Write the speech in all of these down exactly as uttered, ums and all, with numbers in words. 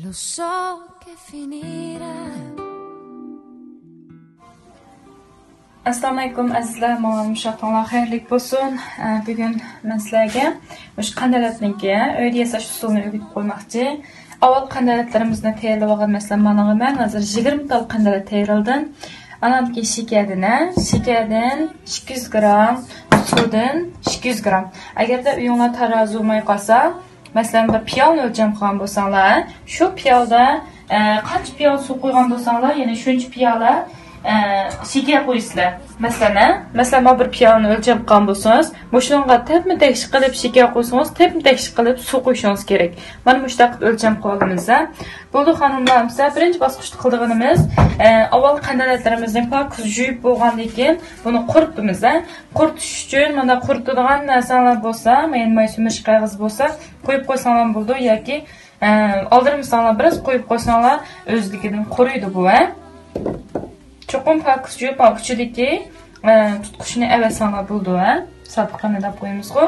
Lo so che finirà. ئەسسالامۇئەلەيكۇم ئەزىزلەر، ماڭا يۇمشاق تاڭلار خەيرلىك بولسۇن. ئە، بۈگۈن مەن سىلەرگە مۇشۇ قەندەلەتنىڭكى ئۆيدە ياساش ئۇسۇلىنى ئۆگىتىپ قويماقچى. ئاۋۋال قەندەلەتلىرىمىزنى تەييارلىۋالغان. مەسىلەن، مانا مەن ھازىر يىگىرمە تال قەندەلەت تەييارلىدىم. ئانان كېيىن شېكەردىن، شېكەردىن ئىككى يۈز گرام، سۇدىن ئىككى يۈز گرام. ئەگەردە ئۆيۈڭلار تارازۇ بولماي قالسا، مەسىلەن، بىر پىيالىنى ئۆلچەم قىلغان بولساڭلار، شۇ پىيالىدا، ئە، قانچە پىيالە سۇ قۇيغان بولساڭلار، يەنى شۇنچە پىيالە، ئە، شېكەر قۇيىسىلەر. مەسىلەن، ئە، مەسىلەن، مانا بىر پىيالىنى ئۆلچەم قىلغان بولسىڭىز، مۇشۇنىڭغا تەپمۇ تەكشى قىلىپ شېكەر قۇيسىڭىز، تەپمۇ تەكشى قىلىپ سۇ قۇيۇشىڭىز كېرەك. مانا مۇشۇنداق قىلىپ ئۆلچەم قىلىۋالىمىز، ھە. بولدى خانىملار، بىز بىرىنچى باسقۇچتا قىلىدىغىنىمىز، ئە، ئاۋۋال قەندەلەتلىرىمىزنى پاكىز يۇيۇپ بولغاندىن كېيىن بۇنى قۇرۇتىمىز، ھە. قۇرۇتۇش ئۈچۈن مانا قۇرۇتىدىغان نەرسەڭلار بولسا، يەنە ماي سۈمۈرۈش قەغىزى بولسا، قويۇپ قويساڭلار بولىدۇ ياكى، ئە، ئالدىرىمىساڭلار، بىراز قويۇپ قويساڭلار ئۆزلۈكىدىن قۇرۇيدۇ بۇ، ھە. چوقۇم پاكىز يۇيۇپ، ئۇچىدىكى، ئە، تۇتقۇچىنى ئەۋەتسەڭلار بولىدۇ، ھە. ساپىقىنى دەپ قويىمىزغۇ.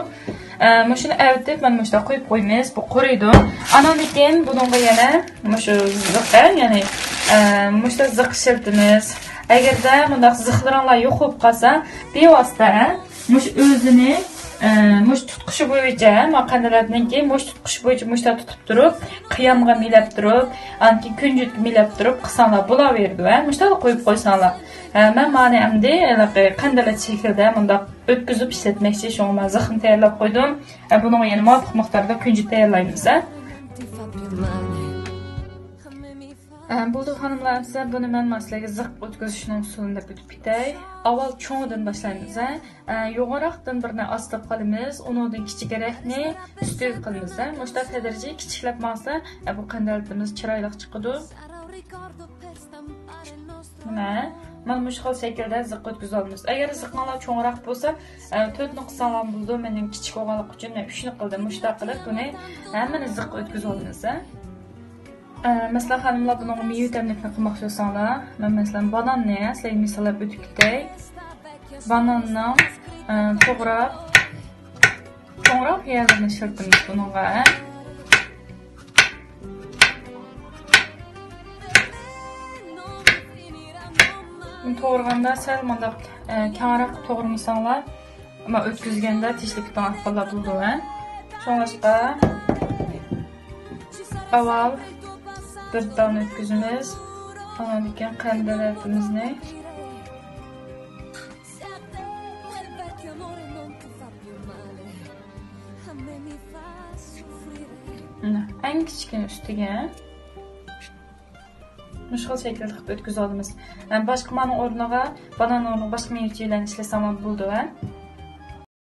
ئە، مۇشۇنى ئەۋېتىپ، مانا مۇشۇنداق قويۇپ قويىمىز، بۇ قۇرۇيدۇ. ئاناندىن كېيىن بۇنىڭغا يەنە مۇشۇ زىق، ئە، يەنى، ئە، مۇشۇنداق زىق ئىشلىتىمىز. ئەگەردە مۇنداق زىقلىرىڭلار يوق بولۇپ قالسا، بىۋاسىتە، ئە، مۇشۇ ئۆزىنى، ئە، مۇشۇ تۇتقۇچى بويىچە، ما قەندەلەتنىڭكى مۇشۇ تۇتقۇچى بويىچە مۇشۇنداق تۇتۇپ تۇرۇپ، قىيامغا مىلەپ تۇرۇپ، ئاندىن كېيىن كۈنجۈتكە مىلەپ تۇرۇپ قىلساڭلار بولاۋېرىدۇ، ھە، مۇشۇنداقلا قويۇپ قويساڭلار. ھە، مەن مانى ئەمدى ھېلىقى قەندەلەت شەكلىدە مۇنداق ئۆتكۈزۈپ ئىشلەتمەكچى، شۇڭا مەن زىخنى تەييارلاپ قويدۇم. ھە، بۇنىڭغا يەنە مۇۋاپىق مىقداردا كۈنجۈت تەييارلايمىز، ھە. ھە، بولدى خانىملار، ئەمسە بۇنى مەن مانا سىلەرگە زىق ئۆتكۈزۈشنىڭ ئۇسۇلىنى دەپ ئۆتۈپ كېتەي. ئاۋۋال چوڭىدىن باشلايمىز، ھە. ئە، يۇقىرىراقتىن بىرنى ئاستا قىلىمىز، ئۇنىڭدىن كىچىكرەكنى ئۈستىگە قىلىمىز، ھە. مۇشۇنداق تەدرىجىي كىچىكلەپ ماڭسا، ئە، بۇ قەندەلىتىمىز چىرايلىق چىقىدۇ. مانا، مانا مۇشۇ خىل شەكىلدە زىق ئۆتكۈزۈۋالىمىز. ئەگەر زىقىڭلار چوڭراق بولسا، ئە، تۆتنى قىلساڭلار بولىدۇ، مېنىڭ كىچىك بولغانلىقى ئۈچۈن مەن ئۈچنى قىلدىم. مۇشۇنداق قىلىپ بۇنى ھەممىنى زىق ئۆتكۈزۈۋالىمىز، ھە. ئە، مەسىلەن، خانىملار بۇنىڭغا مېۋە تەملىكنى قىلماقچى بولساڭلار، مەن مەسىلەن باناننى سىلەرگە مىساللاپ ئۆتۈپ كېتەي. باناننىڭ، ئە، توغراق، چوڭراق يەرلىرىنى ئىشلىتىمىز بۇنىڭغا، ئە. بۇنى توغرىغاندا سەل مۇنداق، ئە، كەڭرەك قىلىپ توغرىمىساڭلار، ئەمما ئۆتكۈزگەندە تېشىلىپ كېتىدىغان ئەھۋاللار بولىدۇ، ھە. شۇڭلاشقا، ئاۋۋال بىر دانە ئۆتكۈزىمىز، ئاندىن كېيىن قەندەلەتىمىزنى. مانا، ئەڭ كىچىكىنى ئۈستىگە. مۇشۇ خىل شەكىلدە قىلىپ ئۆتكۈزۈۋالىمىز. ھەم باشقا مانىڭ ئورنىغا، بانان ئورنىغا باشقا مېۋە چىۋىلەرنى ئىشلەتسەڭلار بولىدۇ، ھە.